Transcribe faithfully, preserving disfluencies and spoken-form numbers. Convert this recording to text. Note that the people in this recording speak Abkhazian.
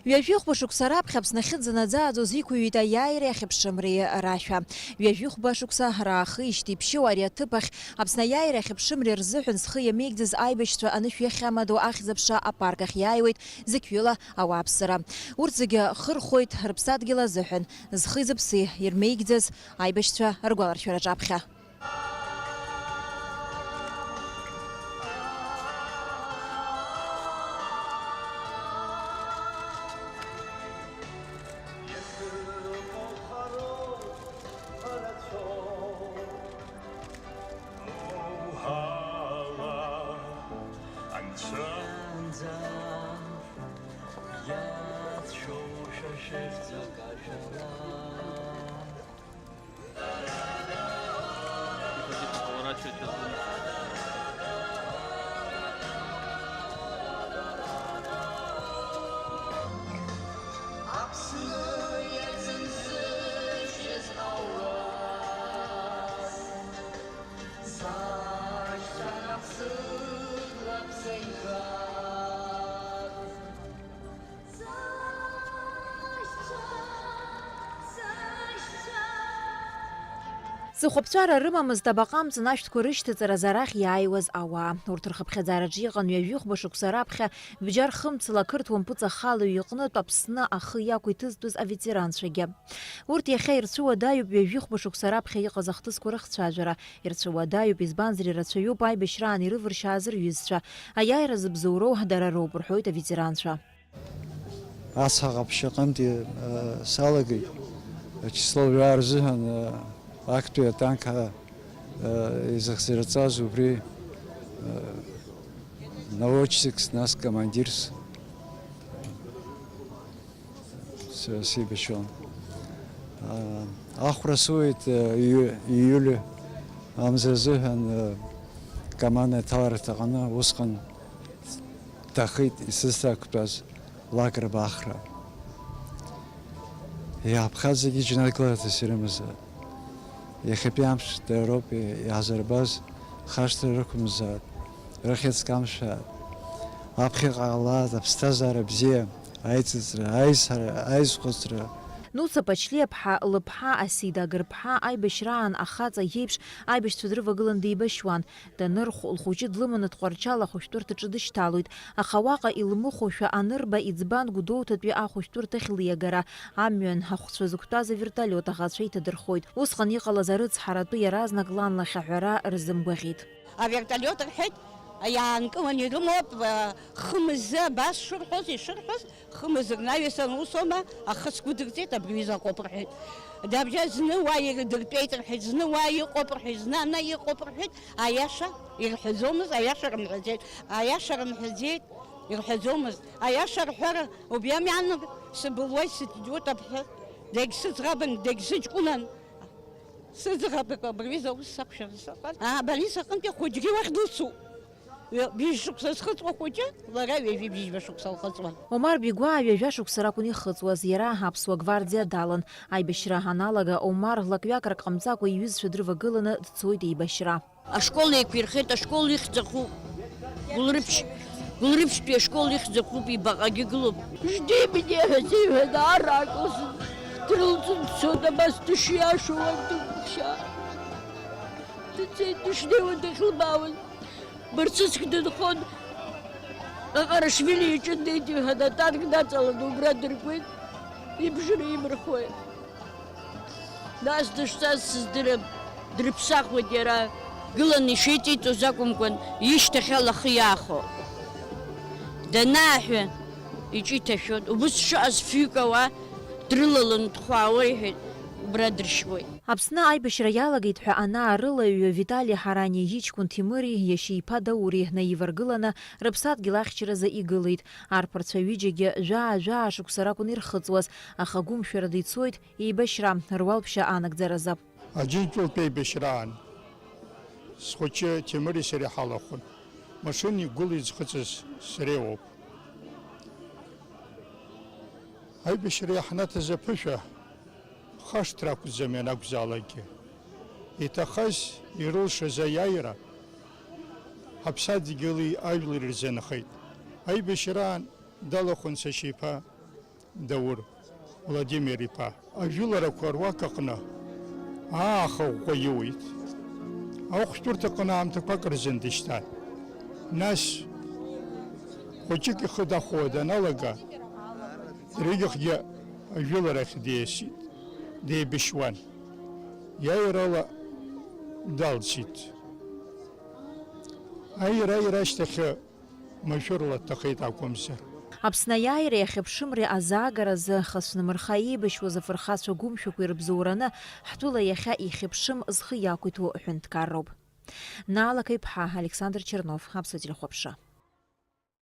Ҩажәихәба шықәса раԥхьа Аԥсны ахьынӡанаӡааӡоз иқәыҩит аиааиреи ахьыԥшымреи рашәа. Ҩажәихәба шықәса раахижьҭеи иԥшьоу ари аҭыԥ ахь Аԥсны аиааиреи ахьыԥшымреи рзыҳәан зхы иамеигӡаз аибашьцәа анышә иахьамадоу ахьӡ-аԥша апарк ахь иааиуеит зықьҩыла ауааԥсыра. Урҭ зегьы хырхәоит рыԥсадгьыл азыҳәан, зхи-зыԥси ирмеигӡаз аибашьцәа ргәаларшәараҿ аԥхьа. Ҵыхәаԥҵәара рымамызт абаҟа амҵан ашәҭқәа рышьҭаҵаразы арахь иааиуаз ауаа. Урҭ рхыԥхьаӡараҿы иҟан ҩажәихәба шықәса раԥхьа бџьар хымцла ақырҭуа мпыҵахалаҩ иҟнытә Аԥсны ахы иақәиҭызтәыз аветеранцәагьы. Урҭ иахьа ирцәыуадаҩуп ҩажәихәба шықәса раԥхьа иҟаз ахҭысқәа рыхцәажәара. Ирцәыуадаҩуп, избанзар, ирацәаҩуп аибашьраан ирывыршьааз рҩызцәа. Аиааира зыбзоуроу дара роуп, рҳәоит аветеранцәа. Ацҳа ҟаԥшь аҟынтәи, э, салагеит, ачисло жәаа рзыҳәан, э, актәи атанк, э, изыхзырҵаз убри, э, наводчикс, нас командирс, с-, сеибашьуан. Э, ахәра суеит, э, ию-, ииуль амза азыҳәан, э, командный аҭаларҭаҟны усҟан Ҭахеит исызҭақәтәаз Лагрба Ахра. Иаҳԥхаз зегьы џьнагла аҭас ирымазаап. Иахьатәи амш дароуп иаҳзырбаз, хашҭра рықәымзаат, рыхьӡ камшәаат. Аԥхьаҟа ҟалаат аԥсҭазаара бзиа, аиҵыҵра, аизҳара, аизхәыцра. Нуца Пачлиаԥҳа лыԥҳа Асида Агырԥҳа аибашьраан ахаҵа иеиԥш аибашьцәа дрывагылан деибашьуан. Данырхә, лхәыҷы длыманы Тҟәарчал ахәышәтәырҭаҿы дышьҭалоит, аха уаҟа илмыхәошәа анырба, иӡбан Гәдоуҭатәи ахәышәтәырҭахь лиагара. Амҩан ахәцәа зықәтәаз аверталиот аӷацәа иҭадырхоит. Усҟан иҟалаз арыцҳара атәы иаразнак лан лахь аҳәара рзымгәаӷьит. Аверталиот рҳәеит, иаанкыланы ирымоуп, хымзы абас шырҳәоз, ишырҳәоз, Хымыз рнаҩсан усома, ахы сгәыдырҵеит, абри ҩыза аҟоуп рҳәеит. Дабжьа зны уа ирдыртәеит рҳәеит, зны уа иҟоуп рҳәеит, зны ана иҟоуп рҳәеит, аиаша ирҳәаӡомызт, аиаша рымҳәаӡеит, аиаша рымҳәаӡеит, ирҳәаӡомызт, аиаша рҳәара убри ами анр сыбылуеит, сыдиотуп ҳәа, дагьсыӡӷабын, дагьсыҷкәынан. Сыӡӷаб абри ҩыза аус сақәшәар сыҟан. Аа, абольница аҟынтәи ахәыҷгьы уахь дыцуп. Ҩажәа шықәса зхыҵуа хәыҷы, лара ҩажәи бжьба шықәса лхыҵуан. Омар Бигәаа ҩажәа шықәса ракәын ихыҵуаз, иара аԥсуа гвардиа далан. Аибашьра аналага, Омар лакҩакрак ҟамҵакәа иҩызцәа дрывагыланы дцоит еибашьра. Ашкол еиқәирхеит, ашкол ихьӡ ахуп. Гәылрыԥшь, Гәылрыԥшьтәи ашкол ихьӡ ахуп, ибаҟагьы гылоуп. Жди меня ҳәа сеиҳәан, арра акылсны дрылҵын дцоит, абас дышиашоу уан дықәыхшьаа. Дцеит, дышнеиуа дахьлыбаауаз. Барцыцк дынхон, Ҟаҟарашвили иҿы днеит, иҳәан, атанк даҵаланы убра дыркуеит, ибжьы наимырхуеит. Нас дышцаз сыздырам, дрыԥсахуеит иара. Гыланы ишеиҵеиҵоз акәымкәан, ишьҭахьала ахы иаахо. Данааҳәы, иҿы иҭашәон. Убыс дшыҟаз фҩык ауаа дрылаланы дхәаауа, иҳәеит, убра дыршьуеит. Аԥсны аибашьра иалагеит ҳәа анаарылаҩ, Витали Ҳарани иҷкәын Ҭемыри иашьа иԥа Даури наиваргыланы рыԥсадгьыл ахьчаразы игылеит. Арԥарцәа ҩыџьагьы жәаа-жәаа шықәса ракәын ирхыҵуаз, аха гәымшәарада ицоит еибашьра руалԥшьа анагӡаразы. Аџьынџьтәылатә еибашьраан схәыҷы Ҭемыри сареи ҳалахәын. Машьынеи гәыли зхыҵыз сареи уоуп. Аибашьра иаҳнаҭаз аԥышәа хашҭра ақәӡам ианакәзаалакгьы. Иҭахаз, ирылшаз аиааира ҳаԥсадгьыли ажәлари рзы нхеит. Аибашьраан далахәын сашьа иԥа Даур Владимир-иԥа. Ажәыларақәа руак аҟны ааха ӷәӷәа иуит. Ахәшәтәырҭаҟны аамҭақәак рзын дышьҭан. Нас хәыҷык ихы дахәо даналага, дырҩегьыхгьы ажәыларахь диасит, деибашьуан. Иааирала далҵит. Аира-аира ашьҭахь машәырла дҭахеит акәымзар. Аԥсны аиааира иахьыԥшымреи азаагаразы хацәнымырха еибашьуаз афырхацәа гәымшәақәа ирыбзоураны, ҳтәыла иахьа ихьыԥшым зхы иақәиҭу ҳәынҭқарроуп. Наала Қаиԥҳа, Александр Чернов, Аԥсуа телехәаԥшра.